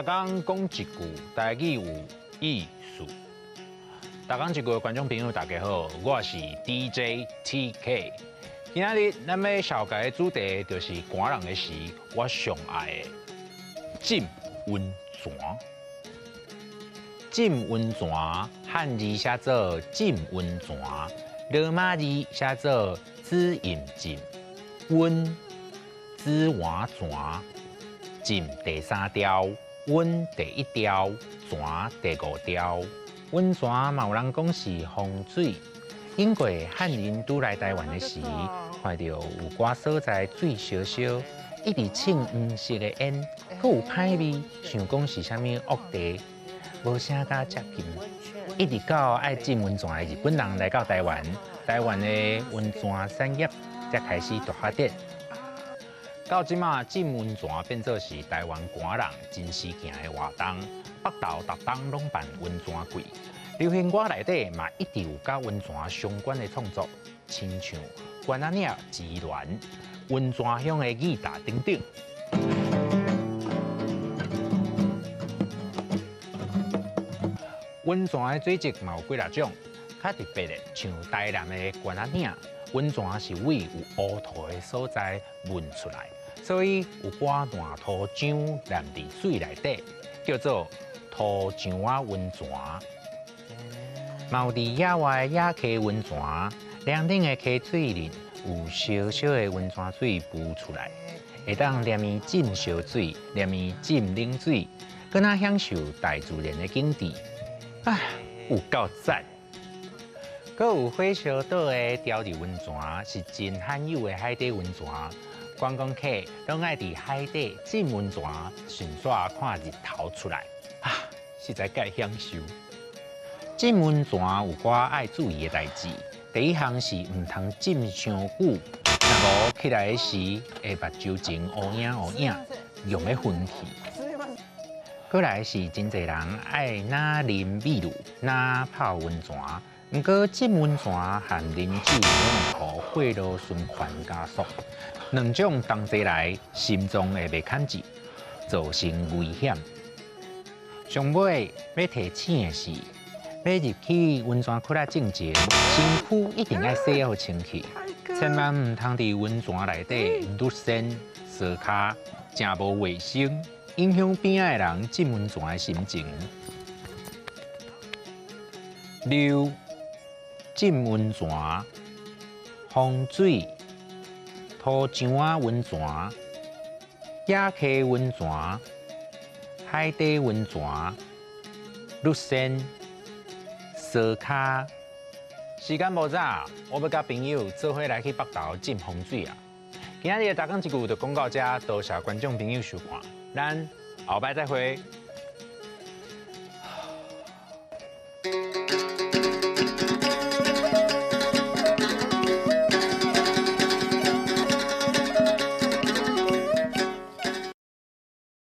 逐工講一句台語有意思。逐工一句的觀眾朋友，大家好，我是 DJ TK。今仔日咱欲紹介的主題就是寒人的時，我上愛的浸溫泉。浸溫泉，漢字寫做浸溫泉，羅馬字寫做紫飲浸，溫紫碗泉，浸第三調，溫第一調，泉第五調。溫泉嘛有人講是風水。英國漢人拄來台灣的時，看著有寡所在水燒燒，一直衝黃色的煙，閣有歹味，想講是啥物惡地，無啥敢接近。一直到愛浸溫泉的日本人來到台灣，台灣的溫泉產業才開始大發展。到這馬浸溫泉變做是台灣寒人真時行的活動，北投逐冬攏辦溫泉季。流行歌內底嘛一直有佮溫泉相關的創作，親像關仔嶺之巒、溫泉鄉的義大等等。溫泉的水質嘛有幾若種，較特別的像台南的關仔嶺溫泉是佇有烏土的所在燜出來，所以有寡爛土漿黏佇水內底，叫做土漿仔溫泉。嘛有佇野外的野溪溫泉，涼頂的溪水裡有燒燒的溫泉水浮出來，會當連伊浸燒水，連伊浸冷水，閣若享受大自然的景致，啊，有夠讚！閣有火燒島的雕日溫泉是真罕有的海底溫泉，觀光客攏愛佇海底浸溫泉，順紲看日頭出來，啊，實在蓋享受。浸溫泉有寡愛注意的代誌，第一項是毋通浸傷久，若無起來時會目睭前烏影烏影，容易昏去。閣來是真濟人愛若啉米露，若泡溫泉，毋過浸溫泉和啉酒攏會予血路循環加速，兩種同齊來，心臟會袂控制，造成危險。上尾欲提醒的是，欲入去溫泉窟仔進前，身軀一定愛洗好清氣，千萬毋通佇溫泉內底擼身、趖跤，誠無衛生，影響邊仔的人浸溫泉的心情。六、浸溫泉、風水、土漿仔溫泉、野溪溫泉、海底溫泉、擼身、趖跤。時間無早，我欲佮朋友做伙來去北投浸風水啊！今仔日的逐工一句就講到遮，多謝觀眾朋友收看，咱後擺再會。